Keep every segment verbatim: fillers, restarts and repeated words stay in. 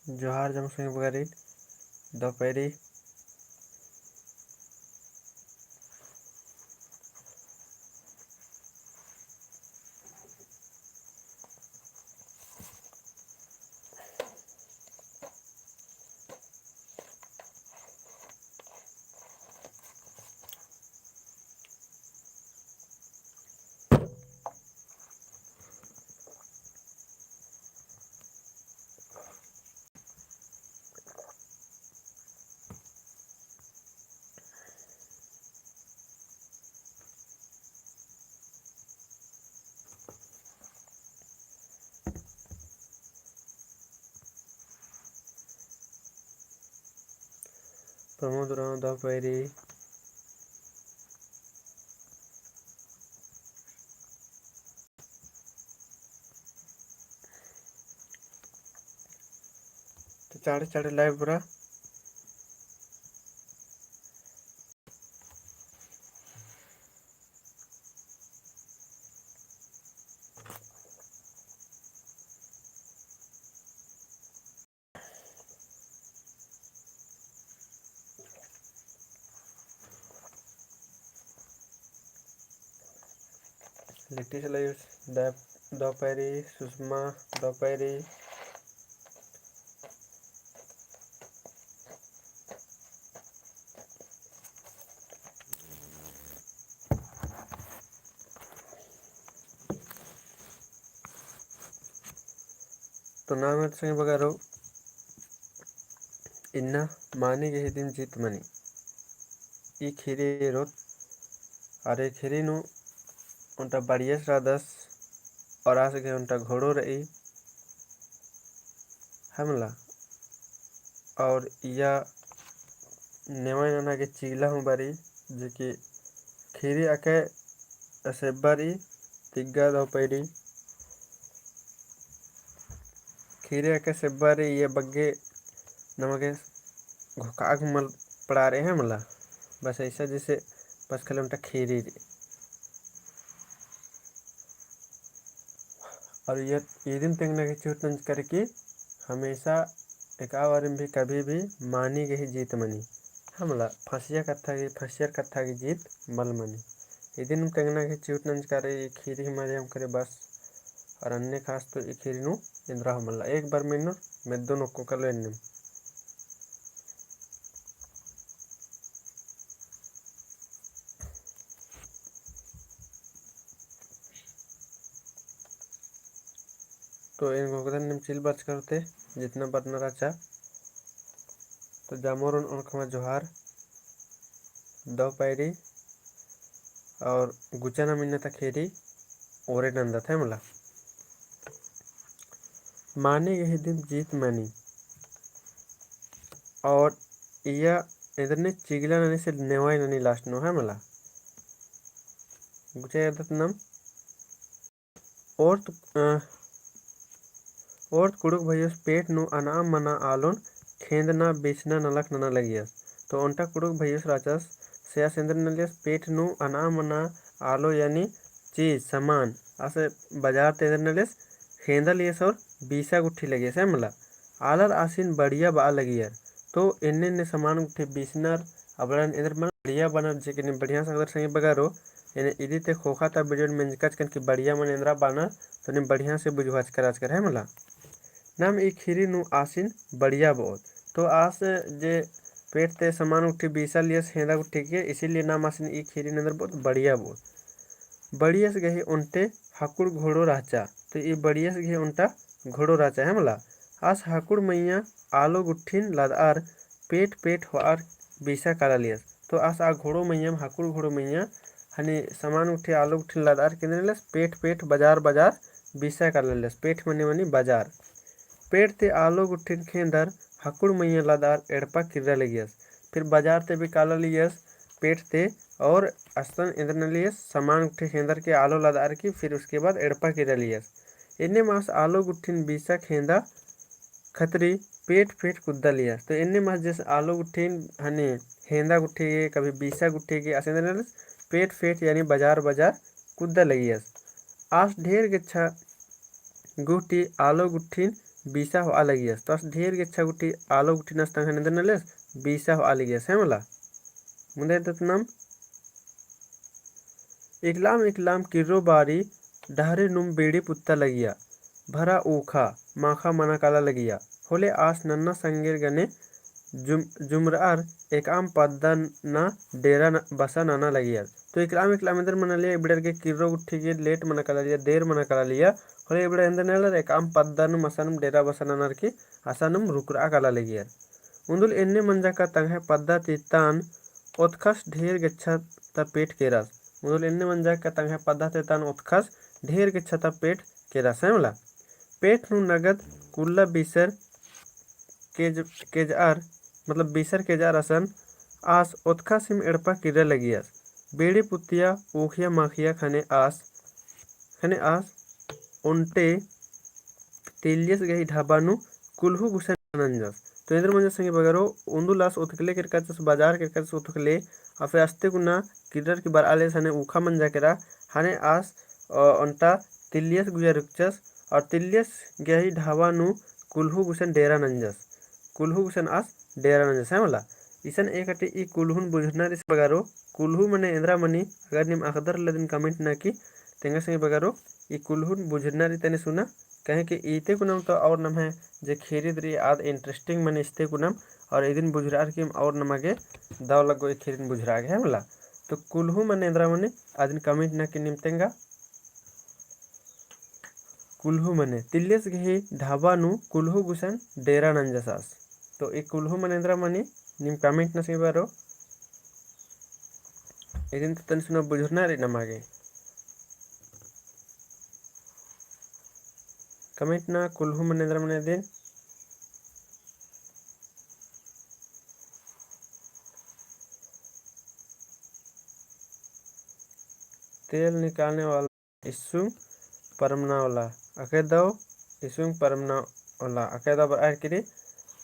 जोहार जम्मा संगी बगरिन, दव पैरी। प्रमोद उराँव दव पैरी। तो चाड़े चाड़े live बरआ। लिट्टी से लई दव, दव पैरी, सुषमा दव पैरी। तो नाम है संगी बगरो, इन्ना मानी गही दिम जीत मनी। ई खीरी रोत, अरे खीरी नू ओन्टा बड़ियस रअदस, और आस गही ओन्टा घोड़ो रई, है मला। और इया नेवाई नना गे चिगला हूँ बारी, जे कि खीरी अकय सेब्बा रई, तिग्गा दव पैरी। खीरी अकय सेब्बा रई, ये बग्गे नमा गे घोकाग मल पड़ा रई है मला। बस ऐसा जैसे बस खाली ओन्टा खीरी रई। और ये, ये दिम तेंगना गही चिहुट नंजकर कि हमेशा एका बारिम भी कभी भी मानी गही जीत मनी। है मला, फंसिया कत्था गही, फंसियर कत्था गही जीत मल मनी। इदिन तेंगना गही चिहुट नंजकर ई खीरी ही माध्यम करे बस। और अन्ने खास तो ई खीरी नू एन्दरा हूँ मला। एक बार मेन्नुर मेद्दो नोक्को कलो एन्नेम। तो एन घोकदन निम चिल बरचका रअते, जितना बरना रहचा। तो जामोर ओन-, ओनखमा जोहार, दव पैरी, और गुचा नाम इन्ना ता खीरी ओरे नन्दत है मला। मानी गही दिम जीत मनी। और इया एन्दरने चिगला ननी से नेवाई ननी last नू है मला। गुचा एरदत नम। ओर्त, अ, ओर्त कुँड़ुख़ भइयोस पेट नू अनआ मना आलोन खेंदना बीसना नलख नना लगियस। तो ओन्टा कुँड़ुख़ भइयोस रहचस, से आस एन्दर नना लगियस, पेट नू अनआ मना आलो यानी चीज, सामान, आस बजार ती एन्दर नना लगियस, खेंदा लगियस और बीसा गुट्ठी लगियस, है मला। आलर आसिन बढ़िया बआ लगियर। तो एन्ने एन्ने सामान गुट्ठी बीसनर, अबड़न एन्दर मल बढ़िया बनर, जे कि नीम बढ़िया से अगर संगी बगरो, एन्ने इदी ते ख़ोख़ा ता video मेंजकचकन कि बढ़िया मने एन्दरा बनर, तो नीम बढ़िया से बुझवाचकर आचकर है मला। नाम ई खीरी नू आसिन बढ़िया बओत। तो आस जे पेट ते सामान गुट्ठी बीसा लियस हेंदा गुट्ठी के, इसीलिए नाम आसिन ई खीरी नू एन्दर बओत बढ़िया बओत। बढ़ियस गही ओन्टे हकुड़ घोड़ो रहचा। तो ई बढ़ियस गही ओन्टा घोड़ो रहचा है मला। आस हकुड़ मइय्याँ आलो गुट्ठिन लदअर पेट पेट होअर बीसा काला लियस। तो आस आ घोड़ो मइय्याँ, हकुड़ घोड़ो मइय्याँ हनी सामान गुट्ठी आलो गुट्ठिन लदअर केन्दर नना लगियस, पेट पेट बजार बजार बीसा काला लियस। पेट मने मनी बजार। पेट ती आलो गुट्ठिन खेंदर हकुड़ मइय्याँ लदअर एड़पा किर्रा लगियस। फिर बजार ती भी काला लियस पेट ती और अस्तन एन्दर नना लगियस सामान गुट्ठी खेंदर के आलो लदअर की फिर उसके बाद एड़पा किर्रा लगियस। एन्ने मास आलो गुट्ठिन बीसा खेंदा खतरी पेट पेट कुद्दा लियस। तो एन्ने मास जैसे आलो गुट्ठिन हने हेंदा गुट्ठी के, कभी बीसा गुट्ठी के, आस एन्दर नना लगियस पेट पेट यानी बजार बजार कुद्दा लगियस। आस ढेर गेच्छा गुट्ठी आलो गुट्ठिन बीसा होआ लगियस। तो आस ढेर गेच्छा गुट्ठी आलो गुट्ठिन आस तंग्है एन्देर नलेस, बीसा होआ लगियस, है मला। मुन्दे एदत नाम, इकलाम इकलाम किर्रो बारी डहरे नुम बेड़ी पुत्ता लगिया, भरा ऊखा माखा मना काला लगिया। होले आस नन्ना संगेर गने जुम-, जुमरअर एकअम पद्दा ना डेरा न-, बसा नना लगियर। तो इकलाम इकलाम एन्देर मना लिया, इबड़र गे किर्रो गुट्ठी गे लेट मना काला लिया, देर मना काला लिया। होले इबड़र एन्देर नलर एकअम पद्दा नू मसानुम डेरा बसा ननर की असानुम रुकरआ काला लगियर। उन्दुल एन्ने मंजा का तंग्है पद्दा तितान ओतखस ढेर गेच्छा ता पेट केरस। उन्दुल एन्ने मंजा का तंग्है पद्दा तितान ओतखस ढेर गेच्छा ता पेट केरस, है मला। पेट नू नगद कुल्ला बीसर केज-, केजअर, मतलब बीसर केजअर असन आस ओतखसिम एड़पा किर्रा लगियस। बेड़ी पुत्तिया, ऊखिया माखिया खने आस, खने आस ओन्टे तिल्लियस गही ढाबा नू कुल्हू गुसन नंजस। तो एन्देर मंजस संगी बगरो, उन्दुल आस ओतखले केरकाचस, बाजार केरकाचस ओतखले, अफे अस्ते कुना किर्रर की बरआलियस हने ऊखा मंजा केरा, हने आस, अ, ओन्टा तिल्लियस गुजा रुकचस, और तिल्लियस गही ढाबा नू कुल्हू गुसन डेरा नंजस। कुल्हू गुसन आस डेरा नंजस, है मला। इसन एकटी ई कुल्हून बुझुरना रई बगरो, कुल्हू मने एन्दरा मनी, अगर नीम अख़दर लदिन comment नना की, तेंगा संगी बगरो, ई कुल्हून बुझुरना रई तनी सुना, कहे कि इते कुनम तो और नम्है जे ख़ीरिद रई आद interesting मने इस्ते कुनम, और इदिन बुझुरअर की और नमा गे दव लग्गो ई ख़ीरिन बुझुरआ गे, है मला। तो कुल्हू मने एन्दरा मनी अदिन comment नना की नीम तेंगा। कुल्हू मने तिल्लियस गही ढाबा नू कुल्हू गुसन डेरा नंजस आस। तो ई कुल्हू मने एन्दरा मनी नीम comment नना संगी बगरो। इदिन तो तनी सुना बुझुरना रई नमा गे। Comment नना कुल्हू मने एन्दरा मनी इदिन। तेल निकालने वाला। इसुंग परमना वाला अकय दव, इसुंग परमना वाला अकय दव बरआर की रई,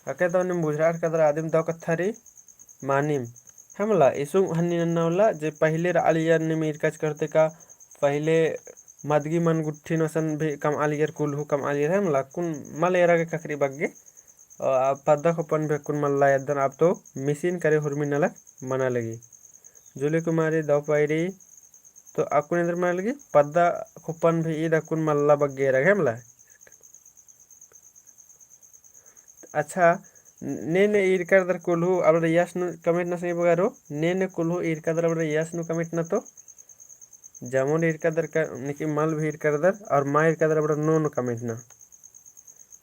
अकय दव नीम बुझुरआर कदर आदिम दव कत्था रई मानिम, है मला। इसुंग हन्नी नन्ना वाला जे पहिले रआलियर नीम ईरकाच करते का, पहिले मदगी मन गुट्ठिन असन भी कमआलियर, कुल्हू कमआलियर, है मला। अक्कुन मल एरा गे ख़क्खरई बग्गे, अ, पद्दा खोपन भी अक्कुन मल्ला एरदन, अब तो machine करे हुरमी नलख मना लगी। जूली कुमारी दव पइरी, तो अक्कुन एन्दर मना लगी, पद्दा खोपन भी ईद अक्कुन मल्ला बग्गे एरा गे मला। अच्छा, ने ने ईरकर दर कुल्हू अबड़ा yes no comment नना संगी बगरो, ने ने कुल्हू ईरकर दर अबड़ा yes no comment नना तो, जमोन ईरकर दर का, निकी मल भी ईरकर दर, और मा ईरकर दर अबड़ा no no comment नना।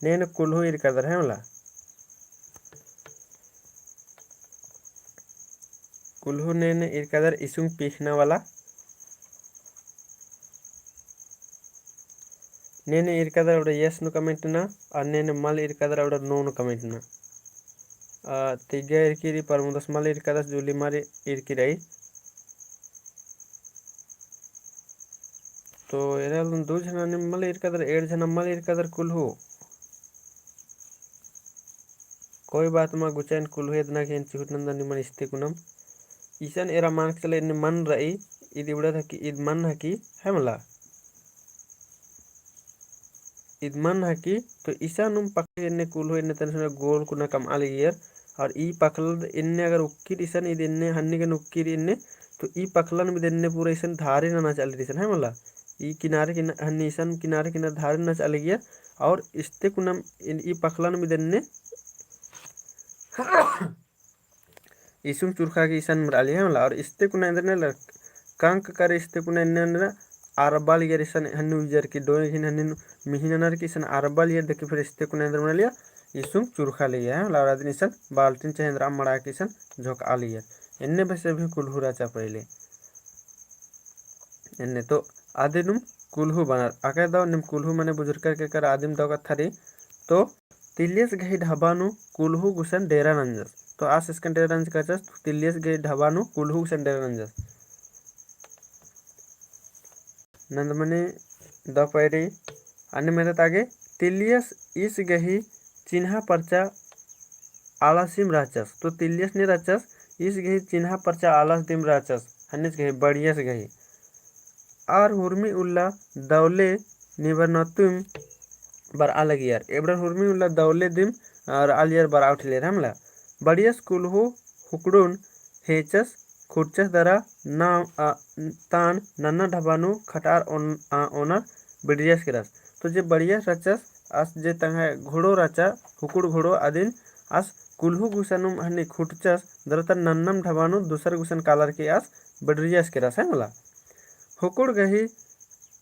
ने ने कुल्हू ईरकर दर है मला। कुल्हू ने ने ईरकर दर इसुंग पीखना वाला। ने ने ईरकर दर अबड़ा yes no comment नना, और ने ने मल ईरकर दर अबड़ा no no comment नना। आ, तिग्गा ईरकी रई, परमुदस मल ईरकर दस, जूली मारी ईरकी रई। तो एरा दू झना नीम मल ईरकर दर, एंड़ झना मल ईरकर दर कुल्हू। कोई बात मा गुचा, एन कुल्हू एदना गे एन चिहुट नन्दन निमन इस्ते कुनम। इसन एरा मानक चले एन्ने मन रई, ईद इबड़ा हकी, ईद मन हकी, है मला। ईद मन हकी, तो इसानुम पखले एन्ने कुल्हू एन्ने तनी सुना गोल कुना कमआ लगियर, और ई पखलद एन्ने अगर उक्किर इसन ईद एन्ने हन्नी गने उक्किर एन्ने, तो ई पखलन ईद एन्ने पूरा इसन धारी नना चाली इसन, है मला। ई किनारे किना-, हन्नी इसन किनारे किनारे धारी नना चाली गियर, और इस्ते कुनम इन-, ई पखलन ईद एन्ने इसुंग चुरखा की इसन मरआली है मला, और इस्ते कुना एन्देर नलख कंक करे इस्ते कुना एन्ने एन्ने आरबा लियर इसन हन्नी उजर की डोय घिन हन्नी मिहिन ननर की इसन आरबा लियर देखी फिर इस्ते कुना एन्देर मरआलिया इसुंग चुरखा लियर है मला, और अदिन इसन बाल्टिन चाहे एन्दरा मड़ा की इसन झोंकआ लियर। एन्ने बेसे भी कुल्हू रहचा पहिले। एन्ने तो आदिनुम कुल्हू बअनर। अकय दव नीम कुल्हू मने बुझुरकर केकर आदिम दव कत्था रई। तो तिल्लियस गही ढाबा नू कुल्हू गुसन डेरा नंजस। तो आस एसकन डेरा नंजस कहचस, तो तिल्लियस गही ढाबा नू कुल्हू गुसन डेरा नंजस। नंदमनी दव पइरी अन्ने मेनत आगे, तिल्लियस ईस गही चिन्हा परचा आलसिम रहचस। तो तिल्लियस ने रहचस, ईस गही चिन्हा परचा आलस दिम रहचस, हन्निस गही, बढ़ियस गही। आर हुरमी उल्ला दवले निबरनतुम बरआ लगियर। एबड़र हुरमी उल्ला दौले दिम, अ, रआ लियर बरआ उठिलियर, है मला। बड़ियस कुल्हू हुकड़ुन हेंचस खुटचस दरा ना, अ, तान नन्ना ढबा नू खटार ओन-, अ, ओनर बिड़रियस केरस। तो जे बड़ियस रहचस, आस जे तंग्है घोड़ो रहचा, हुकड़ घोड़ो अदिन आस कुल्हू गुसनुम हनी खुटचस दरा ता नन्नम ढबा नू दूसर गुसन कालर की आस बिड़रियस केरस, है मला। हुकड़ गही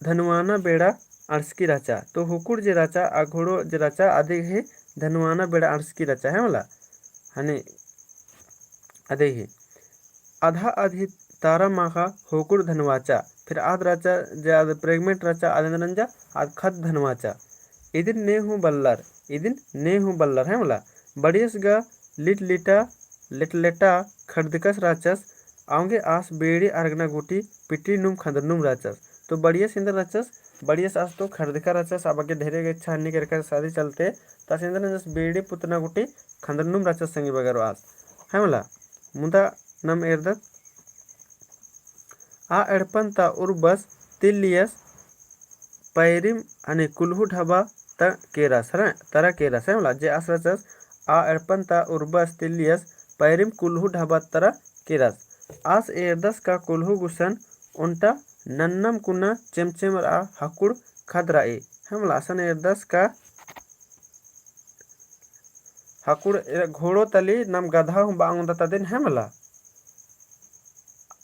धनुवाना बेड़ा अंड़सकी रहचा। तो हुकड़ जे रहचा, आ घोड़ो जे रहचा, अदी गही धनुवाना बेड़ा अंड़सकी रहचा, है मला। हनी अदी ही आधा आधी तारा माखा हुकड़ धनुवाचा, फिर आद रहचा, जे आद pregnant रहचा, आद एन्देर नंजा, आद खद धनुवाचा। इदिन ने हूँ बल्लर, इदिन ने हूँ बल्लर, है मला। बड़ियस गा लिट लिटा, लेट लेटा खड़दकस रहचस, औंगे आस बेड़ी अरगना गूटी पिटी नुम खंदर नुम रहचस। तो बड़ियस एन्देर रहचस, बड़ियस आस तो खड़दका रहचस, अबगे ढेरे गे इच्छा हन्नी केरका शादी चलते, तो आस एन्देर रहचस बेड़ी पुतना गूटी खंदर नुम रहचस संगी बगर आस। है मला, मुदा नम एरदत। आ एड़पन ता उर्बस तिल्लियस पैरिम हनी कुल्हू ढबा ता केरस, है, तरा केरस, है मला। जे आस रहचस, आ एड़पन ता उर्बस तिल्लियस पैरिम कुल्हू ढबा तरा केरस। आस एरदस का कुल्हू गुसन ओन्टा नन्नम कुना चेमचेम रआ हकुड़ खद रई, है मला। असन एरदस का हकुड़ एरा घोड़ो तली नम गधा हूँ बआ ओंगदत अदिन, है मला।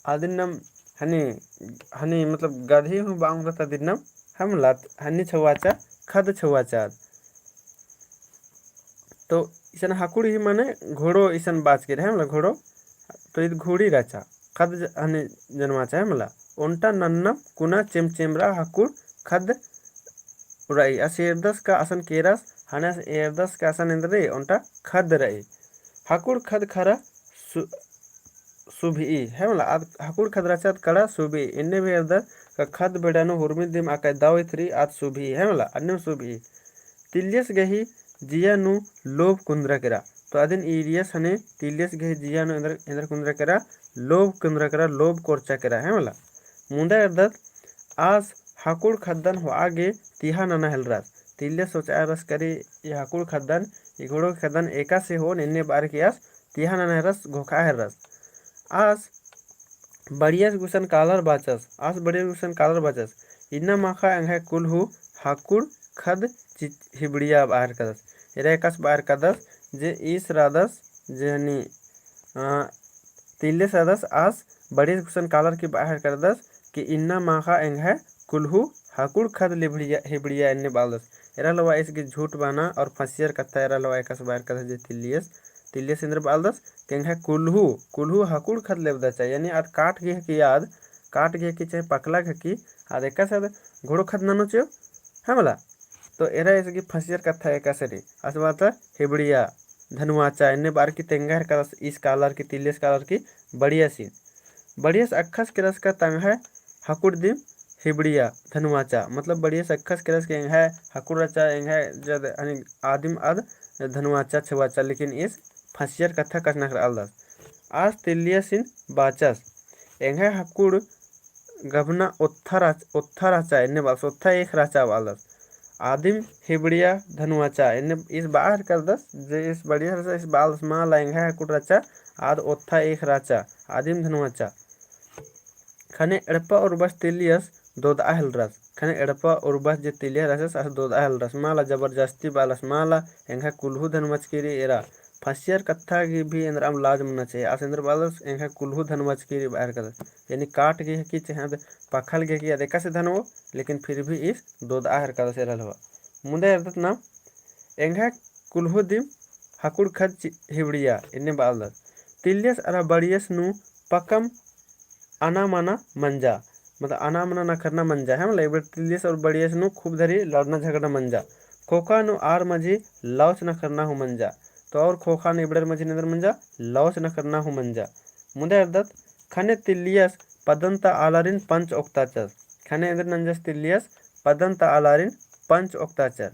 अदिन नम हनी, हनी मतलब गधी हूँ बआ ओंगदत अदिन नम, है मला, हनी छवाचा, खद छवाचा। तो इसन हकुड़ ही माने घोड़ो इसन बाचकी रई, है मला, घोड़ो। तो इद घोड़ी रहचा, खद ज-, हनी जनमाचा, है मला। ओन्टा नन्नम कुना चेमचेम रआ हकुड़ खद रई। आस एरदस का असन केरस, हनी आस एरदस का असन एन्देर रई, ओन्टा खद रई। हकुड़ खद खरा सु-, सुभई, है मला, आद हकुड़ खद रहचा आद कड़ा सुभई, एन्ने भी एरदस का खद बेड़ा नू हुरमी दिम अकय दव इतरी आद सुभई, है मला, अन्नेम सुभई। तिल्लियस गही जिया नू लोभ कुन्दरा केरा। तो अदिन इरियस हने तिल्लियस गही जिया नू एन्देर, एन्देर कुन्दरा केरा, लोभ कुन्दरा केरा, लोभ कोरचा केरा, है मला। मुदा एरदत आस हकुड़ खद्दन होआ गे तिहा नना हेलरस। तिल्लियस सोचा हेलरस करी ई हकुड़ खद्दन, ई घोड़ो खद्दन एकासे होओन एन्ने बअर की आस तिहा नना हेलरस, घोखा हेलरस। आस बड़ियस गुसन कालर बाचस, आस बड़ियस गुसन कालर बाचस। इन्ना माखा एंग्है कुल्हू हकुड़ खद चि-, हिबड़िया बअर कदस। एरा एकासे बअर कदस जे ईस रअदस, जे हनी, अ, तिल्लियस रअदस आस बड़ियस गुसन कालर की बअर कदस कि इन्ना माखा एंग्है कुल्हू हकुड़ खद लिबड़िया, हिबड़िया एन्ने बआलदस। एरा लवा ईस गही झूठ बअना और फंसियर कत्था एरा लवा एकासे बअर कदस जे तिल्लियस, तिल्लियस एन्देर बआलदस कि एंग्है कुल्हू, कुल्हू हकुड़ खद लेबदचा, यानी आद काट गे हकी आद, काट गे हकी चाहे पकला गे हकी, आद एकासे आद घोड़ो खद ननो चिओ, है मला। तो एरा ईस गही फंसियर कत्था एकासे रई, आस बआलदस हिबड़िया, धनुवाचा, एन्ने बअर की तेंगा हेलरस ईस कालर की, तिल्लियस कालर की बड़ियसिन। बड़ियस अक्खस केरस का तंग्है हकुड़ दिम हिबड़िया धनुवाचा, मतलब बड़ियस अक्खस केरस के एंग्है हकुड़ रहचा, एंग्है जद हनी आदिम आद धनुवाचा छवाचा, लेकिन ईस फंसियर कत्था कछनखरआलदस। आस तिल्लियसिन बाचस, एंग्है हकुड़ गबना ओत्था रहच-, ओत्था रहचा, एन्ने बआलदस, ओत्था एख रहचा बआलदस। आदिम हिबड़िया धनुवाचा, एन्ने ईस बअर कदस, जे ईस बड़ियस रहचा, ईस बआलदस मला एंग्है हकुड़ रहचा, आद ओत्था एख रहचा, आदिम धनुवाचा। खने एड़पा उर्बस तिल्लियस दोदआ हेलरस। खने एड़पा उर्बस जे तिल्लियस रहचस, आस दोदआ हेलरस। मला जबरदस्ती बआलस, मला एंग्है कुल्हू धनुवाचकी रई एरा। फंसियर कत्था गही भी एन्दरम लाज मन्ना चाहिए। आस एन्देर बआलस, एंग्है कुल्हू धनुवाचकी रई बअर कदस। यानी काट गे हकी चाहे आद पखल गे हकी आद एकासे धनवो, लेकिन फिर भी ईस दोदआ हेलरकदस एरा लवा। मुदा एरदत नाम एंग्है कुल्हू दिम हकुड़ खद चि-, हिबड़िया एन्ने बआलदस। तिल्लियस अरा बड़ियस नू पकम अना मना मंजा, मतलब अना मना नखरना मंजा, है मला। एबड़ तिल्लियस और बड़ियस नू खूब धरी लड़ना झगड़ना मंजा। खोखा नू आर मझी लौच नखरना हूँ मंजा। तो और खोखा नू एबड़र मझी एन्देर मंजा, लौच नखरना हूँ मंजा। मुदा एरदत खने तिल्लियस पद्दन ता आलारिन पंच ओक्ताचस। खने एन्देर नंजस तिल्लियस पद्दन ता आलारिन पंच ओक्ताचर।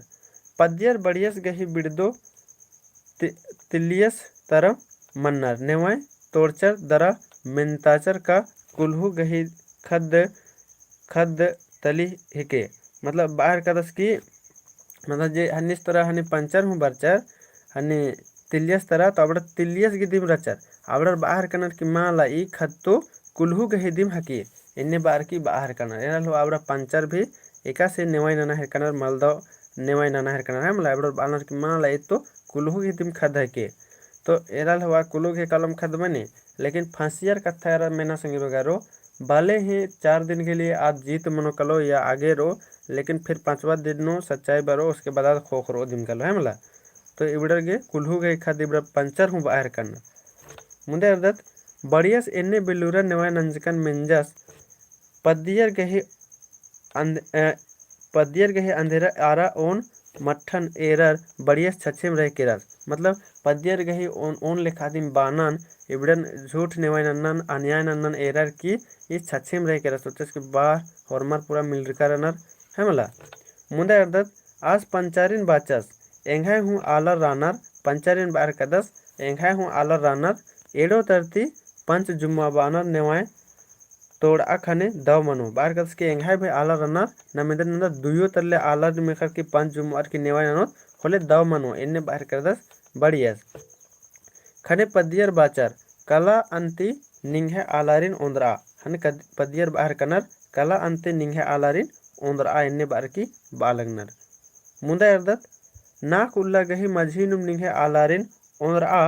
पद्दियर बड़ियस गही बिड़दो ति-, तिल्लियस तरम मन्नर नेवय तोड़चर दरा मेन्ताचर का कुल्हू गही खद्द, खद्द तली हिके। मतलब बअर कदस कि मतलब जे हन्निस तरा हनी पंचर हूँ बरचर, हनी तिल्लियस तरा, तो अबड़ा तिल्लियस गे दिम रहचर। अबड़र बअर कनर कि मला ई खद्द तो कुल्हू गही दिम हकी, एन्ने बअर की बअर कनर। एरा लो अबड़ा पंचर भी एकासे नेवाई नना हेरकनर, मलदव नेवाई नना हेरकनर है मला। अबड़र बअनर कि मला ई तो कुल्हू गही दिम खद्द हकी। तो एरा लो कुल्हू गही कालोम खद्द मनी, लेकिन फंसियर कत्था एरा मेना संगी बगरो, भले ही चार दिन के लिए आद जीत मनो कलो या आगे रो, लेकिन फिर पाँचवा दिन नू सच्चाई बरो, उसके बाद आद खोखरो दिम कलो है मला। तो इबड़र गे कुल्हू गही खद्द इबड़र पंचर हूँ बअर कन। मुन्दे एरदत, बड़ियस एन्ने बिल्लुरा नेवाय नंजकन मेंजस, पद्दियर गही अंध-, अ, पद्दियर गही अंधेरा आरा ओन मट्ठन एरर बड़ियस छछेम रह केरस। मतलब पद्दियर गही ओन, ओन लेखा दिम बानन, इबड़न झूठ नेवाय नन्नन, अन्याय नन्नन एरर की ई छछेम रह केरस। सोचस कि बार होरमर पूरा मिलरका रनर है मला। मुन्दा एरदत, आस पंचारिन बाचस, एंग्है हूँ आलर रानर, पंचारिन बअर कदस, एंग्है हूँ आलर रानर, एड़ो तरती पंच जुम्मा बानर नेवाय तोड़आ खने दव मनो। बअर कदस कि एंग्है भी आलर रनर, नम एन्देर नन्दर दुयो तरले आलर मेखर की पंच जुम्मर की नेवाय ननोत, होले दव मनो, एन्ने बअर कदस बड़ियस। खने पद्दियर बाचर, कला अन्ती निंग्है आलारिन ओन्द्रआ। हने कद-, पद्दियर बअर कनर, कला अन्ती निंग्है आलारिन ओन्द्रआ एन्ने बअर की बआ लगनर। मुन्दा एरदत, नाख उल्ला गही मझी नुम निंग्है आलारिन ओन्द्रआ,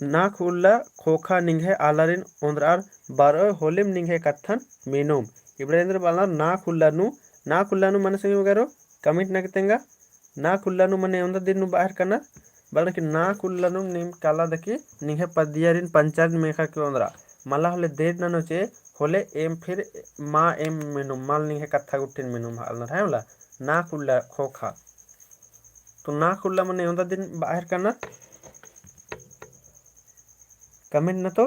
नाख उल्ला खोखा निंग्है आलारिन ओन्द्रआर बरओय होलेम निंग्है कत्थन मेनोम। इबड़ा एन्देर बअनर नाख उल्ला नू, नाख उल्ला नू मने संगी बगरो, comment नगे तेंगा, नाख उल्ला नू मने एवंदा दिन नू बअर कनर, बल्कि नाख उल्ला नू नीम काला दकी निंग्है पद्दियरिन पंचारिन मेखा की ओन्द्रआ। मला होले देर ननो चे, होले एम फिर मा एम मेनुम, मल निंग्है कत्था गुट्ठिन मेनुम आलनर है मला, नाख उल्ला खोखा। तो नाख उल्ला मने एवंदा दिन बअर कनर, comment नतो।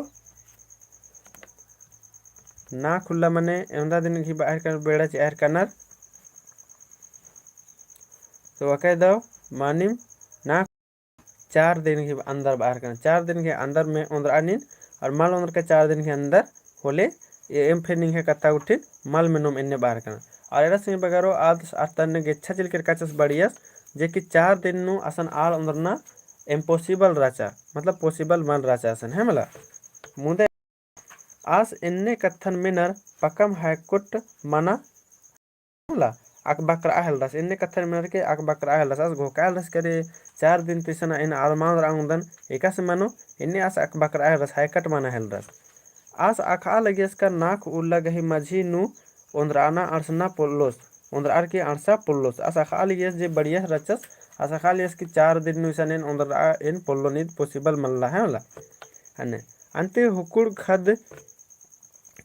नाख उल्ला मने एवंदा दिन गही बअर कनर, बेड़ा चिअर कनर। तो वकै दव मानिम नाख चार दिन गही अंदर बअर कनर, चार दिन गही अंदर में ओन्द्रआ नीन, और मल ओन्द्रका चार दिन गही अंदर होले ए-, एम फिर निंग्है कत्था गुट्ठिन मल मेनोम एन्ने बअर कनर। और एरा संगी बगरो आद अत्तन गेच्छा चिलकर काचस बड़ियस, जे कि चार दिन नू असन आल ओन्द्रना impossible रहचा, मतलब possible मल रहचा असन है मला। मुन्दे आस एन्ने कत्थन मेनर पक्कम हायकुट मना मला, अकबकरआ हेलरस, एन्ने कत्थन मेनर के अकबकरआ हेलरस, आस घोखआ हेलरस करे, चार दिन ती सना एन आलमा ओन्द्रआ ओंगदन, एकासे मनो, एन्ने आस अकबकरआ हेलरस, हायकट मना हेलरस। आस अख़आ लगियस का नाख उल्ला गही मझी नू ओन्द्रअना अंड़सना पोल्लोस, ओन्द्रअर की अंड़सा पोल्लोस। आस अख़आ लगियस जे बड़ियस रहचस, आस अख़आ लगियस कि चार दिन नू इसन एन ओन्द्रआ एन पोल्लोन, ईद possible मल्ला है मला। हने, अन्ते हुकुड़ खद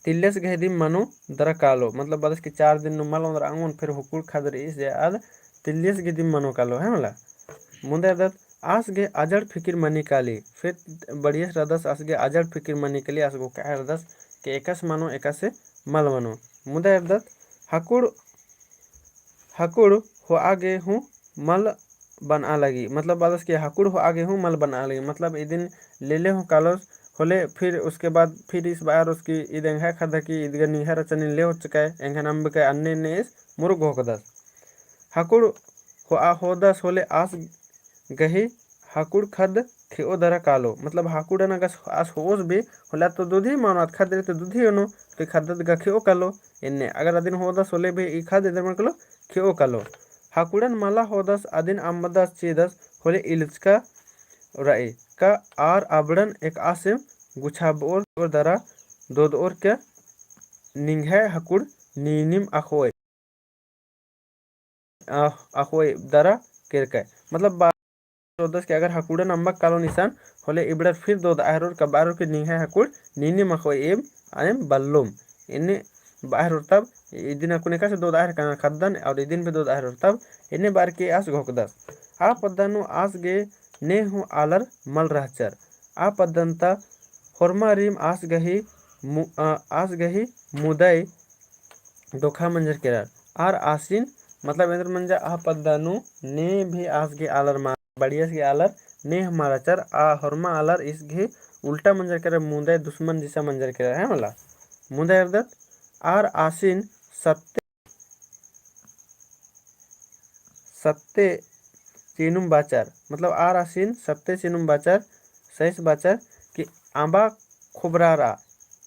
तिल्लेस गही दिम मनो दरा कालो, मतलब बअदस कि चार दिन नू मल ओन्द्रआ ओंगोन, फिर हुकुड़ खद रईस जे आद तिल्लेस गही दिम मनो कालो है मला। मुन्दा एरदत आस गे अजड़ फिकिर मनी काली, फिर बड़ियस रअदस आस गे अजड़ फिकिर मनी काली, आस घोखआ हेलरदस कि एकासे मनो, एकासे मल मनो। मुन्दा एरदत हकुड़, हकुड़ होआ गे हूँ मल बनआ लगी, मतलब बअदस कि हकुड़ होआ गे हूँ मल बनआ लगी, मतलब इदिन लेले हूँ कालोस होले, फिर उसके बाद फिर ईस बअरोस कि ईद एंग्है खद्द हकी, ईद गा निंग्है रहचा, नीन ले होचकय, एंग्है नम्बकय, अन्ने एन्ने ईस मुरुख घोखदस। हकुड़ होआ होदस होले आस गही हकुड़ खद्द खेओ दरा कालो, मतलब हकुड़न अगर आस होओस भी होले तो दुधी मनो, आद खद्द रई तो दुधी ओनो, तो ई खद्द गा खेओ कालो। एन्ने अगर अदिन होदस होले भी ई खद्द एन्देर मनो कालो, खेओ कालो। हकुड़न मला होदस अदिन अम्बदस चिदस होले इलचका रई का आर अबड़न एकासेम गुछाबओर दरा दोदओर का निंग्है हकुड़ नीनिम अख़ोय। अ, अख़ोय दरा केरकय। मतलब बा-, रोदस कि अगर हकुड़न अम्बक कालोन इसन, होले इबड़र फिर दोदआ हेलरोर का बअरोर कि निंग्है हकुड़ नीनिम अख़ोय एम, एम बल्लोम। एन्ने बआ हेलरोर तब, इदिन अक्कुन एकासे दोदआ हेलरकन खद्दन, और इदिन भी दोदआ हेलरोर तब, एन्ने बअर की आस घोखदस। आ पद्दा नू आस गे ने हूँ आलर मल रहचर। आ पद्दन ता होरमारिम आस गही मु-, अ, आस गही मुदय धोखा मंजर केरर। आर आसिन, मतलब एन्देर मंजा आ पद्दा नू ने भी आस गे आलर मा-, बड़ियस गे आलर ने हूँ मल रहचर, आ होरमा आलर ईस गही उल्टा मंजर केरर, मुदय दुश्मन जैसा मंजर केरर है मला। मुन्दा एरदत आर आसिन सत्य सत्ते चिनुम बाचर, मतलब आर आसिन सत्ते चिनुम बाचर, सहिस बाचर कि अम्बा खोबरारआ,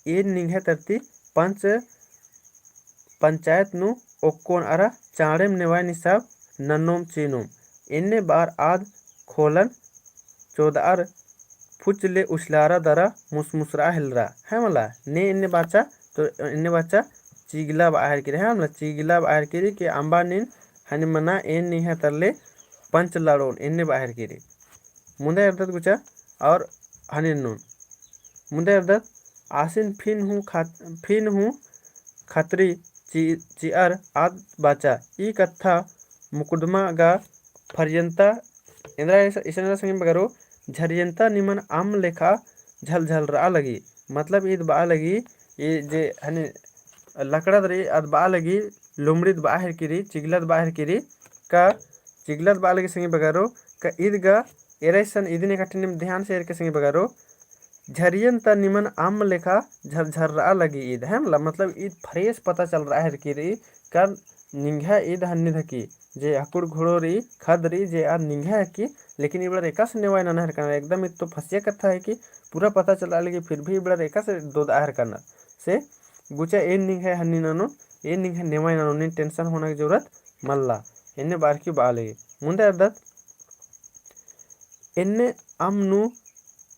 एन निंग्है तरती पंच पंचायत नू ओक्कोन अरा चाँड़ेम नेवाइन हिसाब ननोम चिनुम। एन्ने बअर आद खोलन चोदअर फुच ले उछलारा दरा मुसमुसरा हेलरा, है मला? ने एन्ने बाचा, तो एन्ने बाचा चिगला बआ हेलरकी रई, है मला? चिगला बआ हेलरकी रई कि अम्बा नीन हनी मना, एन निंग्है तरले पंच लड़ोन, एन्ने बआ हेलरकी रई। मुन्दा एरदत गुचा और हनी ननोन। मुन्दा एरदत आसिन फिन हूँ खत-, फिन हूँ खतरी चि-, चिअर आद बाचा। ई कत्था मुकदमा गा फरियन्ता एन्दरा इस-, इसन एन्दरा संगी बगरो, झरियन्ता निमन अम्म लेखा झलझलरआ लगी। मतलब ईद बआ लगी, ई जे हनी लकड़ाद रई, आद बआ लगी, लुमड़ीद बआ हेलरकी रई, चिगलाद बआ हेलरकी रई, का चिगलाद बआ लगी संगी बगरो, का ईद गा एरा इसन इदिन एकट्ठे नीम ध्यान से एरके संगी बगरो, झरियन्ता निमन अम्म लेखा झरझररआ लगी ईद, है मला? मतलब ईद fresh पता चलरआ हेलरकी रई, का निंग्है ईद हन्नी धकी, जे हकुड़ घोड़ो रई, खद रई, जे आद निंग्है हकी, लेकिन इबड़ार एकासे नेवाई नना हेलरकनर, एकदम ईद तो फसिया कत्था है कि पूरा पता चलरआ लगी, फिर भी इबड़ार एकासे दोदआ हेलरकनर। से गुचा एन निंग्है हन्नी ननोन, एन निंग्है नेवाई ननोन, नीन tension होना की जरूरत मल्ला। एन्ने बअर की बआ लगी। मुन्दा एरदत, एन्ने अम्म नू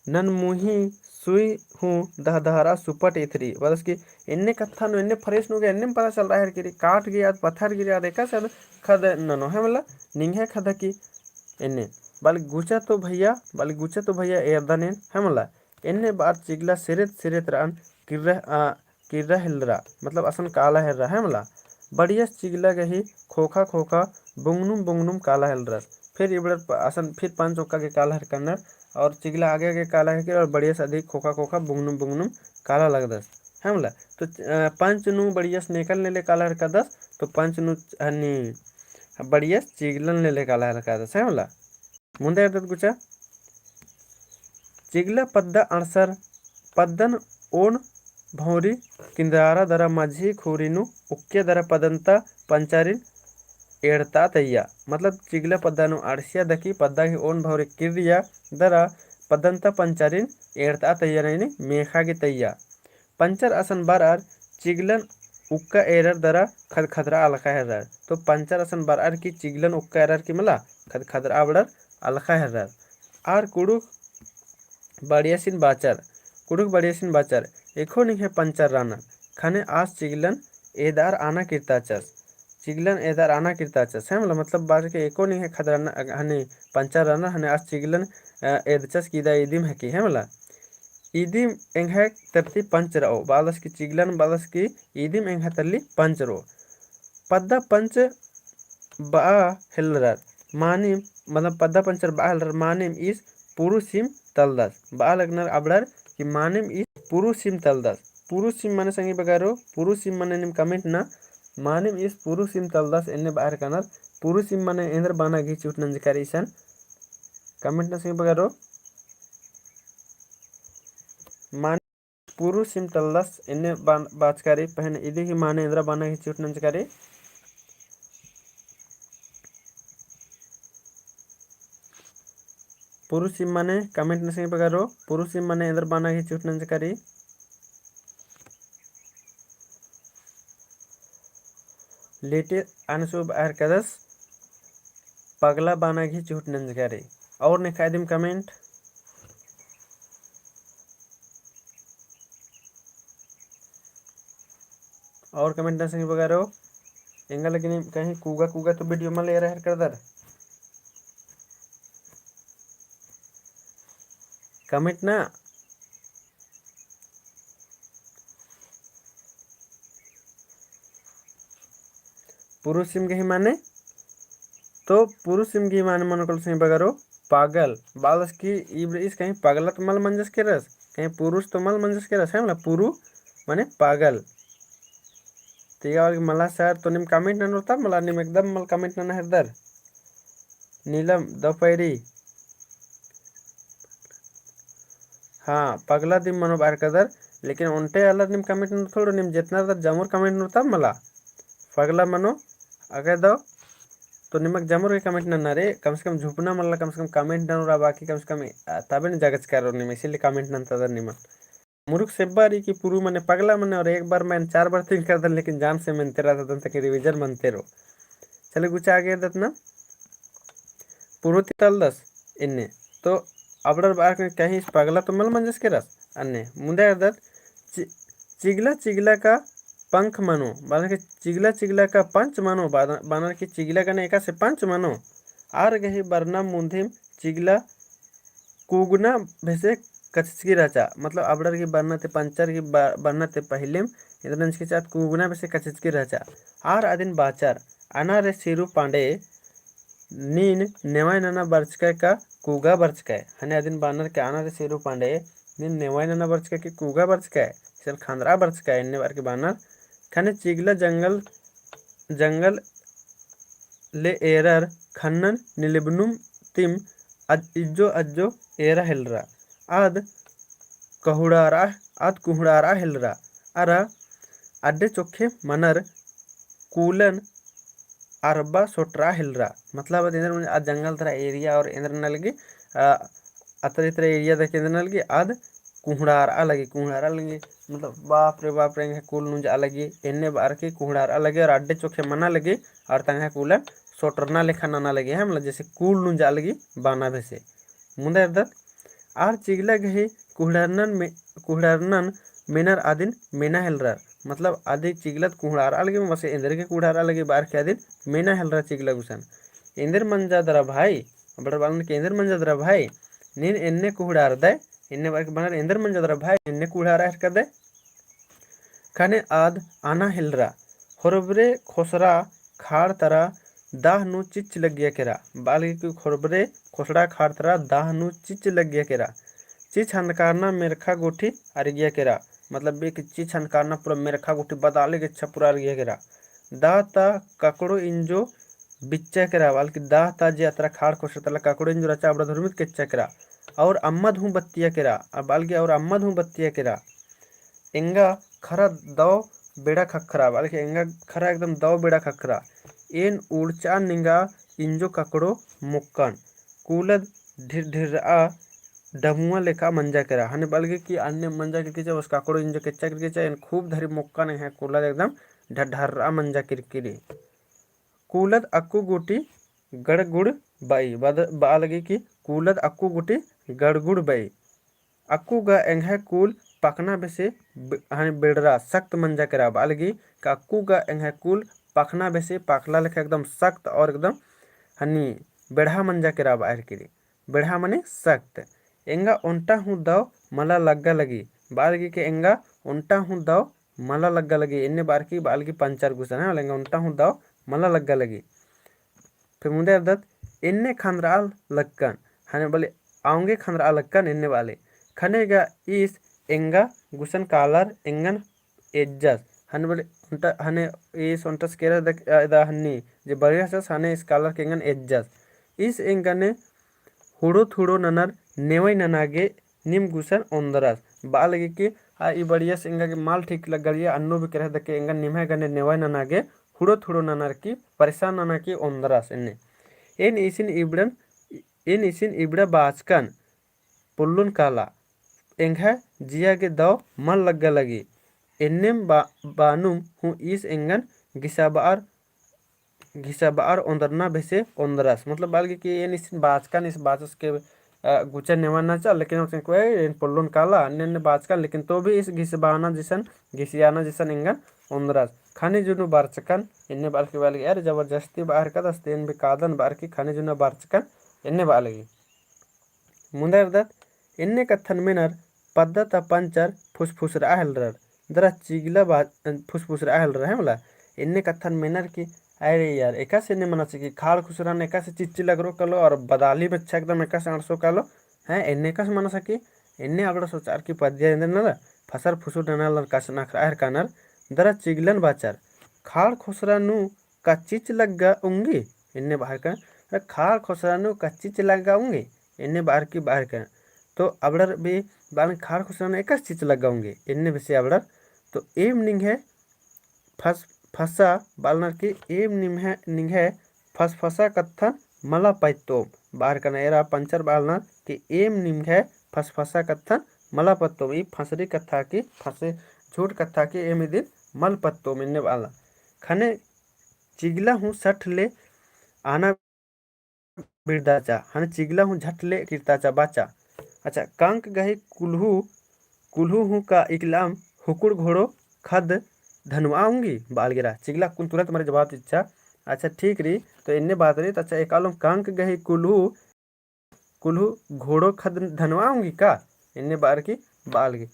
ननमुही सुई हूँ दहदहरआ सुपट इथरी। बअदस कि एन्ने कत्था नू, एन्ने fresh नू गे एन्नेम पता चलरआ हेलरकी रई, काट गे आद पत्थर गे आद एकासे आद खद ननो, है मला? निंग्है खद हकी एन्ने। बअर गुचा तो भैया, बअर गुचा तो भैया एरदन एन, है मला? एन्ने बअर चिगला सिरित सिरित रअन किर्रा, आ, किर्रा हेलरा, मतलब असन काला हेलरा, है मला? बढ़ियस चिगला गही खोखा खोखा बुंगनुम बुंगनुम काला हेलरस। फिर इबड़ार प-, असन फिर पंच ओक्का गे काला हेलरकनर और चिगला आगे आगे काला हेलरकी और बढ़ियस अदी खोखा खोखा बुंगनुम बुंगनुम काला लगदस, है मला? तो, अ, पंच नू बढ़ियस नेकन लेले काला हेलरकदस, तो पंच नू हनी बढ़ियस चिगलन लेले काला हेलरकदस, है मला? मुन्दा एरदत गुचा। चिगला पद्दा अंड़सर पद्दन ओन भौंरी किंदरारा दरा मझी खुरी नू उक्के दरा पदन्ता पंचारिन एड़ता तैया। मतलब चिगला पद्दा नू अंड़सिया दकी पद्दा गही ओन भौंरी किर्रिया दरा पदन्ता पंचारिन एड़ता तैया नैनी मेखा गे तैया। पंचर असन बरअर चिगलन उक्का एरर दरा खदखदरा अलखा हेर्रर। तो पंचर असन बरअर की चिगलन उक्का एरर की मला खदखदरा अबड़र अलखा हेर्रर। आर कुँड़ुख़ बढ़ियासिन बाचर, कुँड़ुख़ बढ़ियासिन बाचर, एखो निंग्है पंचर रअनर, ख़ने आस चिगलन एदअर आना किर्ताचस। चिगलन एदअर आना किर्ताचस, है मला, मतलब बाचर के एको निंग्है खदरना, हने पंचर रअनर, हने आस चिगलन, अ, एदचस की इदा इदिम हकी, है मला। इदिम एंग्है तरती पंच रओ, बालस की चिगलन, बालस की इदिम एंग्है तरती पंच रओ। पद्दा पंच बआ हेलरर, मानिम, मतलब पद्दा पंचर बआ हेलरर, मानिम ईस पुरुसिम तलदस। बआ लगनर अबड़र कि मानिम ईस पुरुसिम तलदस। पुरुसिम मने संगी बगरो, पुरुसिम मने नीम comment ना, मानिम ईस पुरुसिम तलदस एन्ने बअर कनर। पुरुसिम मने एन्देर बअना गही चिहुट नंजका रई इसन comment ना संगी बगरो। मानिम पुरुसिम तलदस एन्ने बअन-, बाचका रई, पहें इदी ही माने एन्देर बअना गही चिहुट नंजका रई। पुरुसिम मने comment ना संगी बगरो, पुरुसिम मने एन्देर बअना गही चिहुट नंजका रई। लेटे अनसुब अरकदस पगला बअना गही चिहुट नंजका रई। और नेखा इदिम comment। और comment ना संगी बगरो, एंगा लगी नीम कहीं कुगा कुगा तो video मल एरा हेलरदर। Comment ना। पुरुसिम गही माने, तो पुरुसिम गही माने मनो कल संगी बगरो पागल। बालस की इबड़े ईस कहीं पगला तो मल मंजस केरस, कहीं पुरुस तो मल मंजस केरस, है मला, पुरु माने पागल। तो इगा वाला मला sir तो नीम comment ननोर ता मला, नीम एकदम मल comment नना हेलरदर। नीलम दपैरी। हाँ, पगला दिम मनो बअर कदर, लेकिन ओन्टे आलर नीम comment ननोर थोड़ो, नीम जेतना दर जमुर comment ननोर ता मला। पगला मनो, अगे दो, तो निमक जमर के comment नन्ना रे, कम से कम झुपना मल्ला, कम से कम comment ननोर बाकी, कम से कम, अ, तबे न जगचका रओर निम, इसीलिए comment नन्तदर निमन। मुरुख सेब्बा रई कि पुरु मने पगला मने और एक बार में चार बार think करदन, लेकिन जान से मेनते रअदन ताकि revision मनते रओ। चले गुचा आगे दत ना। पुरु ती तलदस एन्ने। तो अबड़र बार कहीं पगला तो मल मंजस केरस। अन्ने मुन्दा एरदत चि-, चिगला चिगला का पंख मनो, बानर के चिगला चिगला का पंच मनो, बान-, बानर के चिगला गने एकासे पंच मनो। आर गही बरना मुन्धिम चिगला कुगना भेसे कचचकी रहचा, मतलब अबड़र की बरना ते पंचर की ब-, बरना ते पहिलेम एन्देर नंजकी रहचा, कुगना भेसे कचचकी रहचा। आर अदिन बाचर, अना रे सिरु पांडे, नीन नेवाई नना बरचकय का कुगा बरचकय? हने अदिन बानर के अना रे सिरु पांडे, नीन नेवाई नना बरचकय कि कुगा बरचकय? इसन खंदरा बरचकय, एन्ने बार के बानर। खने चिगला जंगल, जंगल ले एरर खन्नन निलिबनुम तिम अज-, इज्जो अज्जो एरा हेलरा। आद कहुड़ारा, आद कुहुड़ारा हेलरा। अरा अड्डे चोखे मनर कूलन अरबा सोटरा हेलरा। मतलब एन्देर आ जंगल तरा area और एन्देर नना लगी, अ, अतरा इतरा area दके एन्देर नना लगी, आद कुहुड़ारा लगी, कुहुड़ारा लगी। मतलब बाप रे बाप रे, एंग्है कूल नुंजा लगी, एन्ने बार की कुहुड़ारा लगी और अड्डे चोखे मना लगी और तंग्है कूलन सोटरना लेखा नना लगी, है, मतलब जैसे कूल नुंजा लगी बाना भेसे। मुन्दा एरदत, आर चिगला गही कुहड़रनन मे-, कुहड़रनन मेनर आदिन मेना हेलरर। मतलब आदि चिगलत कुहड़ारा लगी, बस एन्देर के कुहड़ारा लगी, बार के आदिन मेना हेलरर चिगला गुसन। एन्देर मंजा दरा भाई, अबड़र बालन के एन्देर मंजा दरा भाई, नीन एन्ने कुहड़ारदय, एन्ने बार के बानर एन्देर मंजा दरा भाई, एन्ने कुहड़ारा हेरकदय। खने आद आना हेलरा, होरबरे खोसरा खाड़ तरा दाह नू चिच्च लग्गिया केरा। बालगी कि होरबरे खोसरा खाड़ तरा दाह नू चिच्च लग्गिया केरा। चिच्च हंदकारना मेरखा गुट्ठी अरगिया केरा। मतलब बे कि चिच्च हंदकारना पूरा मेरखा गुट्ठी बदाले गेच्छा पूरा अरगिया केरा। दाह ता ककड़ो इंजो बिच्चा केरा, बालगी दाह ता जे अतरा खाड़ खोसरा तला ककड़ो इंजो रहचा अबड़ा धुरमित केच्चा केरा। और अम्मद हूँ बत्तिया केरा, बालगी और अम्मद हूँ बत्तिया केरा। एंगा खरा दव बेड़ा खखरा, बालगी एंगा खरा एकदम दव बेड़ा खखरा। एन उड़चा निंगा इंजो ककड़ो मोक्कन। कूलद ढिर-, ढिर्रआ डमुआ लेखा मंजा केरा। हने बालगी कि अन्ने मंजा केरकी चा, बस ककड़ो इंजो केच्चा केरकी चा, एन खूब धरी मोक्कन, एंग्है कूलद एकदम ढ-, ढर्रआ मंजा केरकी रई। कूलद अक्कु गुटी गड़गुड़ बई, बद-, बालगी कि कूलद अक्कु गुटी गड़गुड़ बई। अक्कु गा एंग्है कूल पखना बेसे ब-, हनी बेड़रा सख्त मंजा केरा, बालगी कि अक्कु गा एंग्है कूल पखना बेसे पखला लेखा एकदम सख्त और एकदम हनी बेड़हा मंजा केरा बाहर किरी। बेड़हा मने सख्त। एंगा ओन्टा हूँ दव मला लग्गा लगी, बालगी कि एंगा ओन्टा हूँ दव मला लग्गा लगी, एन्ने बार की बालगी पंचर गुसन है, एंगा ओन्टा हूँ दव मला लग्गा लगी। फिर मुन्दा एरदत, एन्ने खंदरआ लक्कन, हने बले औंगे खंदरआ लक्कन एन्ने बाले। खने गा ईस एंगा गुसन कालर एंगन एज्जस। हने बले ओन्टा, हने ईस ओन्टस केरा दक-, अ, एदा हन्नी, जे बढ़िया सस हने ईस कालर के एंगन एज्जस। ईस एंगने हुड़ो थुड़ो ननर नेवई नना गे नीम गुसन ओन्दरस। बालगी कि आ ई बढ़िया से एंगा गे मल ठीक लग्गा लगी, अन्नु भी केरा दके एंगन निम्है गने नेवई नना गे हुड़ो थुड़ो ननर की परेशान नना की ओन्दरस एन्ने। एन इसिन इबड़न, एन इसिन इबड़ा बाचकन पोल्लोन काला, एंग्है जिया गे दव मल लग्गा लगी। एन्नेम बा-, बानुम हूँ ईस एंगन घिसाबअर घिसाबअर ओन्दरना बेसे ओन्दरस। मतलब बालगी कि एन इसिन बाचकन, ईस बाचस के, अ, गुचा नेवाना चा, लेकिन ओसन कोई एन पोल्लोन काला, अन्ने अन्ने बाचकन, लेकिन तो भी ईस घिसबाना जिसन, घिसियाना जिसन एंगन ओन्दरस। खने जुनु बरचकन, एन्ने बालगी बालगी, अरे जबरदस्ती बाहर कदस, तेन भी कादन बार की खने जुनु बरचकन, एन्ने बालगी। मुन्दा एरदत, एन्ने कत्थन मेनर पद्दा ता पंचर फुसफुसरआ हेलरर, दरा चिगला बा-, फुसफुसरआ हेलरर, है मला? एन्ने कत्थन मेनर की, अरे यार, एकासे एन्ने मनस की खाड़ खुसरन एकासे चिच्ची लगरो कालो और बदाली बच्चा एकदम एकासे अंड़सो कालो, हैं, एन्ने एकासे मनस की, एन्ने अबड़ा सोचार की पद्दिया एन्देर नना, फसर फुसुर नना लर कस नखरआ हेरकनर, दरा चिगलन बाचर, खाड़ खुसरा नू का चिच्च लग्गा उंगी? एन्ने बाहर कन, अरे खाड़ खुसरा नू का चिच्च लग्गा उंगी? एन्ने बाहर की बाहर कन। तो अबड़र भी बालन खाड़ खुसरा नू एकासे चिच्च लग्गा उंगी? एन्ने बेसे अबड़र। तो एम निंग्है फस-, फसा बालनर की एम निम्है, निंग्है फसफसा कत्थन मला पत्तोम। बअर कना एरा पंचर बआलनर कि एम निम्है फसफसा कत्थन मला पत्तोम। ई फसरी कत्था की, फसे झूठ कत्था की एम इदिन मल पत्तोम एन्ने बआलनर। ख़ने चिगला हूँ सठ ले आना बिड़दाचा, ख़ने चिगला हूँ झट ले किरताचा बाचा। अच्छा, कंक गही कुल्हू, कुल्हू हूँ का इकलाम हुकुड़ घोड़ो ख़द्द धनुआ ओंगी बआलगिरा। चिगला कुन तुरंत मरे जवाब चिच्चा। अच्छा, ठीक रई, तो एन्ने बात रई, तो अच्छा, एकालोम कंक गही कुल्हू, कुल्हू घोड़ो ख़द्द धनुआ ओंगी का? एन्ने बअर की बआलगी।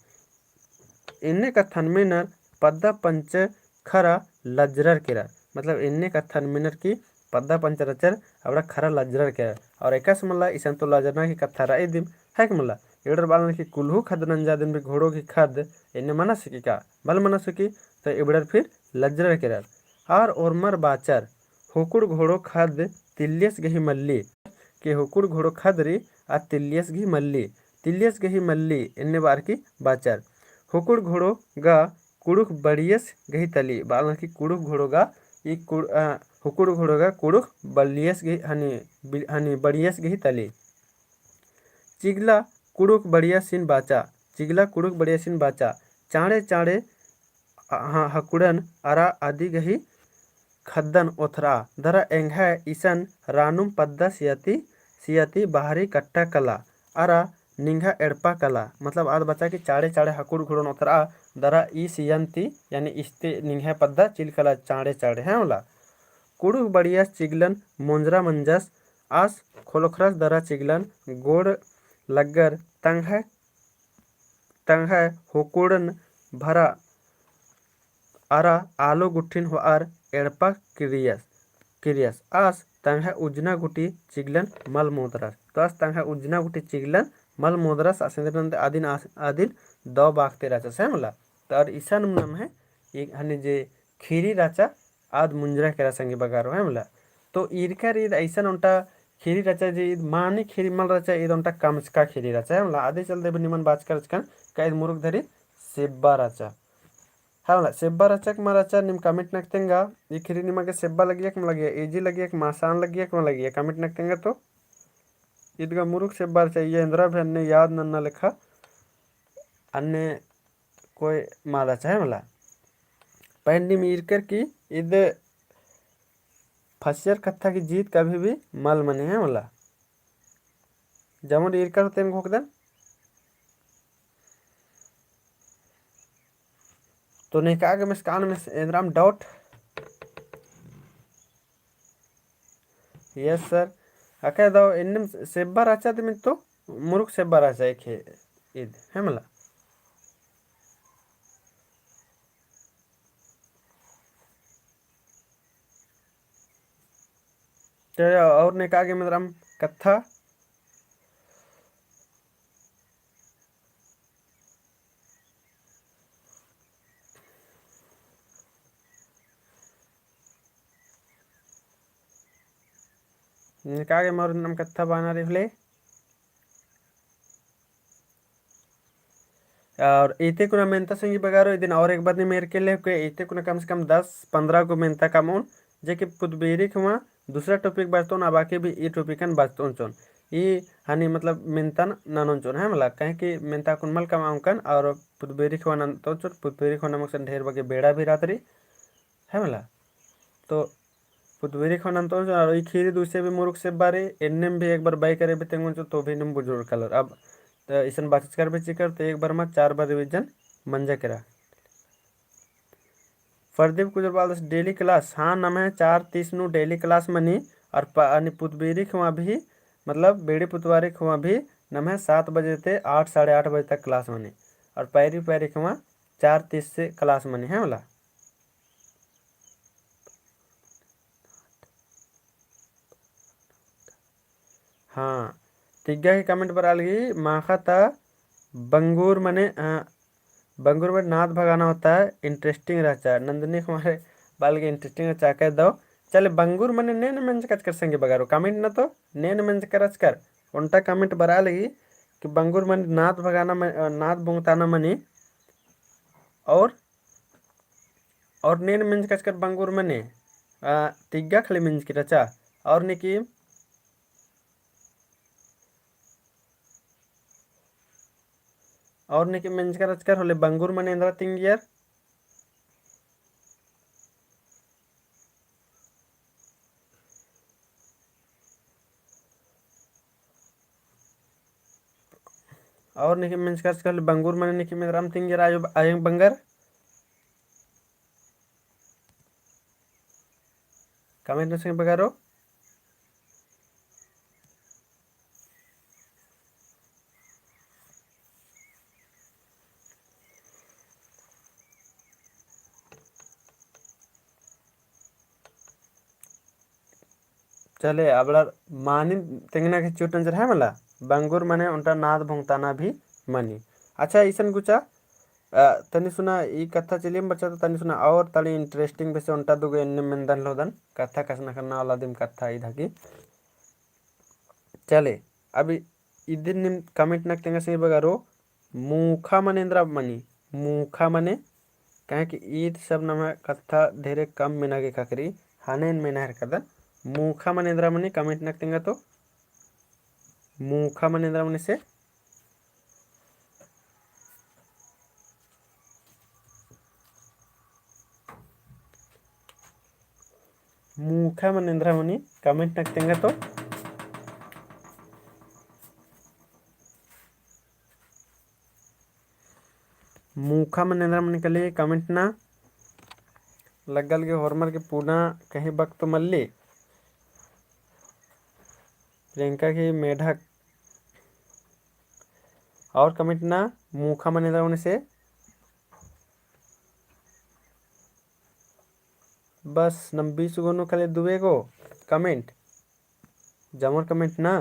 एन्ने कत्थन मेनर पद्दा पंच ख़र्रा लजरर केरर। मतलब एन्ने कत्थन मेनर की पद्दा पंच रहचर अबड़ा ख़र्रा लजरर केरर। और एकासे मला इसन तो लजरना की कत्था रई दिम, है कि मला? इबड़र बआलनर की कुल्हू ख़द्द नंजा दिम भी घोड़ो गही ख़द्द एन्ने मना सकी का? मल मना सकी, तो इबड़र फिर लजरर केरर। आर ओर्मर बाचर, हुकुड़ घोड़ो ख़द्द तिल्लियस गही मल्ली, कि हुकुड़ घोड़ो ख़द्द रई आ तिल्लियस गही मल्ली, तिल्लियस गही मल्ली एन्ने बअर की बाचर। हुकुड़ घोड़ो गा कुँड़ुख़ बड़ियस गही तली, बआलनर की कुँड़ुख़ घोड़ो गा, ई कुँड़-, अ, हुकुड़ घोड़ो गा कुँड़ुख़ बड़ियस गही, ख़ने बि-, ख़ने बड़ियस गही तली। चिगला कुँड़ुख़ बड़ियसिन बाचा, चिगला कुँड़ुख़ बड़ियसिन बाचा, चाँड़े चाँड़े ह-, हकुड़न अरा अदी गही ख़द्दन ओथरआ, दरा एंग्है इसन रानुम पद्दा सियाती, सियाती बहरी कट्टा कला, अरा निंग्हा एड़पा कला। मतलब आद बाचा कि चाँड़े चाँड़े हकुड़ घुड़न ओथरआ, दरा ई सियन ती, यानी इस्ते निंग्हा पद्दा चिल कला चाँड़े चाँड़े, है मला। कुँड़ुख़ बड़ियस चिगलन मोंजरा मंजस, आस खोलोखरस दरा चिगलन गोड़ लग्गर, तंग्है तंग्है हुकुड़न भरा अरा आलो गुट्ठिन होअर एड़पा किरियस, किरियस। आस तंग्है उज्जना गुट्ठी चिगलन मल मोदरस। तो आस तंग्है उज्जना गुट्ठी चिगलन मल मोदरस, आस एन्देर नन्ते अदिन आस, अदिन दव बाखते रहचस, है मला। तो अरा इसन नम्है, ई ख़ने जे खीरी रहचा, आद मुंजरा केरा संगी बगारो, है मला। तो ईरकर ईद अइसन ओन्टा खीरी रहचा जे ईद मानी खीरी मल रहचा, ईद ओन्टा कमचका खीरी रहचा, है मला। आदे चलते भी निमन बाचका रहचकन, का ईद मुरुख धरी सेब्बा रहचा। है मला, सेब्बा रहचा का मल रहचा, नीम comment नक तेंगा, ई खीरी निमा गे सेब्बा लगिया का मल लगिया, easy लगिया का मल, आसान लगिया का मल लगिया, comment नक तेंगा तो। ईद गा मुरुख सेब्बा रहचा, ई एन्दरा भी अन्ने याद नन्ना लेखा, अन्ने कोई माला चाहे मला। पहें नीम ईरकर की ईद फसियर कत्था की जीत कभी भी मल मनी, है मला। जमुन ईरकर होते हैं घोकदन। तो नेका गे मेस्कान में एन्दराम doubt। Yes sir। अके दव एन्नेम सेब्बा रहचा दिम तो मुरुख सेब्बा रहचा एखे ईद, है मला। तो और नेका गे एन्दराम कत्था। नेका गे मर नम कत्था बाना रिफले। और इते कुना मेन्ता संगी बगारो, इदिन और एक बार नीम ईरके लेके, इते कुना कम से कम दस पन्द्रह गो मेन्ता कमओन, जे कि पुतबेरी खुआ दूसरा topic बरतओन, आ बाकी भी ई topicन बरतओन चोन। ई हनी मतलब मेन्ता ननोन चोन, है मला, कहे कि मेन्ता कुन मल कमओन कन, और पुतबेरी खुआ नन्तओन चोन, पुतबेरी खुआ नमक सन ढेर बगे बेड़ा भी रात रई, है मला। तो पुतबेरी खुआ नन्तओन चोन, और ई खीरी दुसे भी मुरुख सेब्बा रई, एन्नेम भी एक बार बाई करे भी तेंगोन चोन, तो भी नीम बुझुर कलर। अब तो इसन बाचचकर भी चिकर, तो एक बार मा चार बार revision मंजा केरा। प्रदीप कुजूर बआलदस daily class, हाँ, नम्है चार तीस नू daily class मनी, और प-, अनि पुतबेरी खुआ भी, मतलब बेड़ी पुतवारी खुआ भी नम्है सात बजे ते आठ, साढ़े आठ बजे तक class मनी, और पैरी पैरी खुआ चार तीस से class मनी, है मला। हाँ, तिग्गा ही comment बरआ लगी, माखा ता बंगुर मने, अ, बंगुर मने नाद भगाना होता है, interesting रहचा। नंदिनी कुमार बआ लगी interesting रहचा, कह दो। चले, बंगुर मने नेन मेंजकचकर संगी बगारो, comment ना तो नेन मेंजकचकर। ओन्टा comment बरआ लगी कि बंगुर मने नाद भगाना म-, अ, नाद बोंगताना मनी, और और नेन मेंजकचकर बंगुर मने, आ, तिग्गा खाली मेंजकी रहचा। और निकी, और निकी मेंजकर अचकर होले बंगुर मने एन्दरा तिंगियर। और निकी मेंजकर अचकर होले बंगुर मने निकी मेंदराम तिंगियर आयो, आयंग बंगर। Comment नू संगी बगरो। चले, अबड़ा मानी तेंगना के चुट नंजर है मला, बंगुर मने ओन्टा नाद भोंगताना भी मनी। अच्छा, इसन गुचा, अ, तनी सुना ई कत्था चलियम बरचा तो तनी सुना और तनी interesting बेसे ओन्टा दुगो एन्ने मेन्दन लोदन कत्था कछनखरना वाला दिम कत्था इदा की। चले, अब इदिन नीम comment नक तेंगा संगी बगरो, मूखा मने एन्दरा मनी, मूखा मने, काहे कि ईद सब नमा कत्था ढेरे कम मेना गे काकरी, हनेन मेना हेरकदन, मूखा मने एन्दरा मनी comment नक तेंगा तो, मूखा मने एन्दरा मनी से, मूखा मने एन्दरा मनी comment नक तेंगा तो। मूखा मने एन्दरा मनी कली comment ना लग्गल के होरमर के पुना कहीं वक्त मल्ली। प्रियंका की मेढक और comment ना मूखा मने एन्दरा मनी से। बस नम बीस गो नू खाली दुए गो comment, जमर comment ना।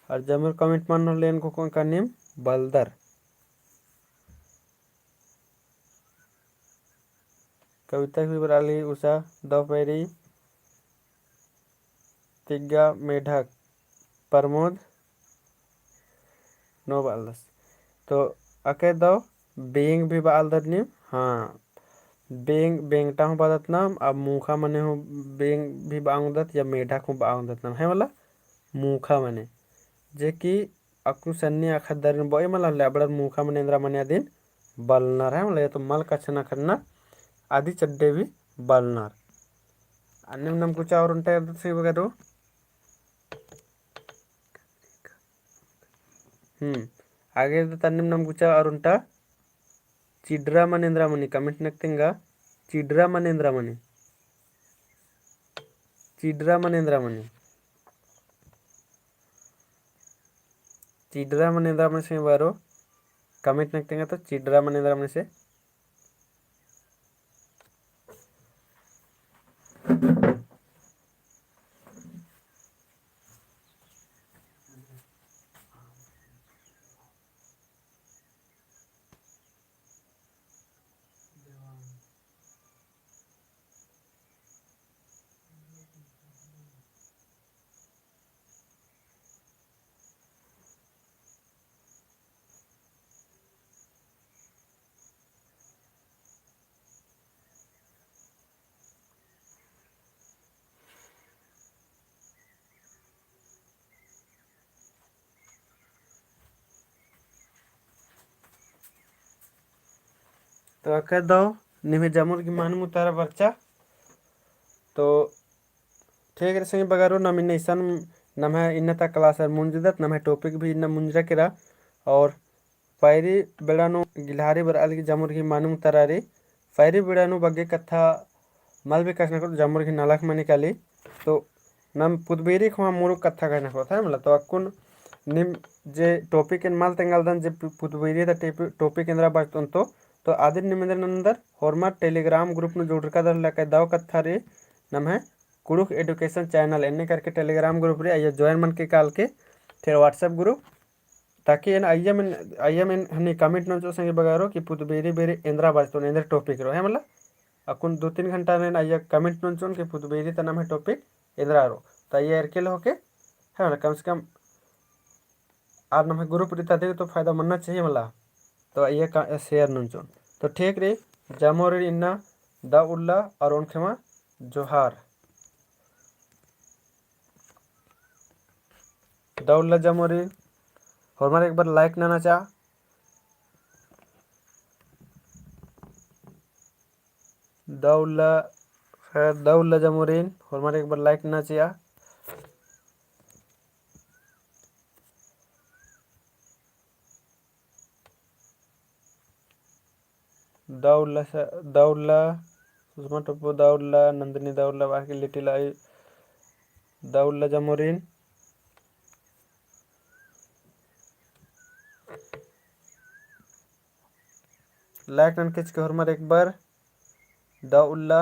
और जमर comment मनो लेन को कौन का नीम बलदर। कविता भी बराली उषा दव पैरी तिग्गा मेढक प्रमोद नो बालदस। तो अके दव बेंग भी बालदत नीम, हाँ, बेंग, बेंगटा हूँ बादत नाम, अब मूखा मने हूँ बेंग भी बांगदत या मेढक हूँ बांगदत नाम, है मला? मूखा मने, जे कि अक्कु सन्नी अखदरिन बओय मला होले, अबड़र मूखा मने एन्दरा मने अदिन बलनर है मला, या तो मल कछनखरनर अदी चड्डे भी बलनर। अन्नेम नम कुछ और ओन्टा एरदत संगी बगरो। हम्म, आगे तो तन्नेम नम कुछ और ओन्टा चिडरा मने एन्दरा मनी, comment नक तेंगा, चिडरा मने एन्दरा मनी। चिडरा मने एन्दरा मनी। चिडरा मने एन्दरा मनी से बारो comment नक तेंगा तो चिडरा मने एन्दरा मनी से। तो अके दव निम्है जमुर गही मानिम उतारा बरचा। तो ठीक रई संगी बगरो, नम इन्ना इसन नम्है इन्ना ता class अर मुंजदत, नम्है topic भी इन्ना मुंजरा केरा। और पैरी बेड़ा नू गिल्हारी बरआ लगी जमुर गही मानिम उतारा रई। पैरी बेड़ा नू बग्गे कत्था मल भी कछनखरओत, जमुर गही नलख मनी काली। तो नम पुतबेरी ख़मा मुरुख कत्था कछनखरओत है मला। तो अक्कुन नीम जे topic एन मल तेंगालदन जे पु-, पुतबेरी ता टेप-, topic एन्दरा बाचतओन तो, तो आदिन नीम एन्दरा नंदर होरमर Telegram group नू जुड़रका दर लगे दव कत्था रई नम्है कुँड़ुख़ education channel एन्ने करके Telegram group रई, अइय्या join मनके कालके, फिर WhatsApp group, ताकि एन अइय्या एन, अइय्या एन हनी comment नंजो संगी बगरो कि पुतबेरी बेरी एन्दरा बाचतओन, एन्दरा topic रओ, है मला? अक्कुन दो तीन घंटा नू एन अइय्या comment नंजोन कि पुतबेरी ता नम्है topic एन्दरा रओ। तो अइय्या एरके ले होके, है मला? कम से कम आर नम्है group रई ता अदिगे तो फायदा मन्ना चाहिए मला। तो अइय्या का share नंजोन। तो ठीक रई, जमोरिन इन्ना दव उल्ला अरा ओन खेमा जोहार। दव उल्ला जमोरिन, होरमर एक बार like नना चा। दव उल्ला, खैर, दव उल्ला जमोरिन, होरमर एक बार like नना चिआ। दव उल्ला स-, दव उल्ला, सुषमा टोप्पो दव उल्ला, नंदिनी दव उल्ला, बाकी लिटिल आई दव उल्ला जमोरिन। Like ननके चिके होरमर एक बार दव उल्ला।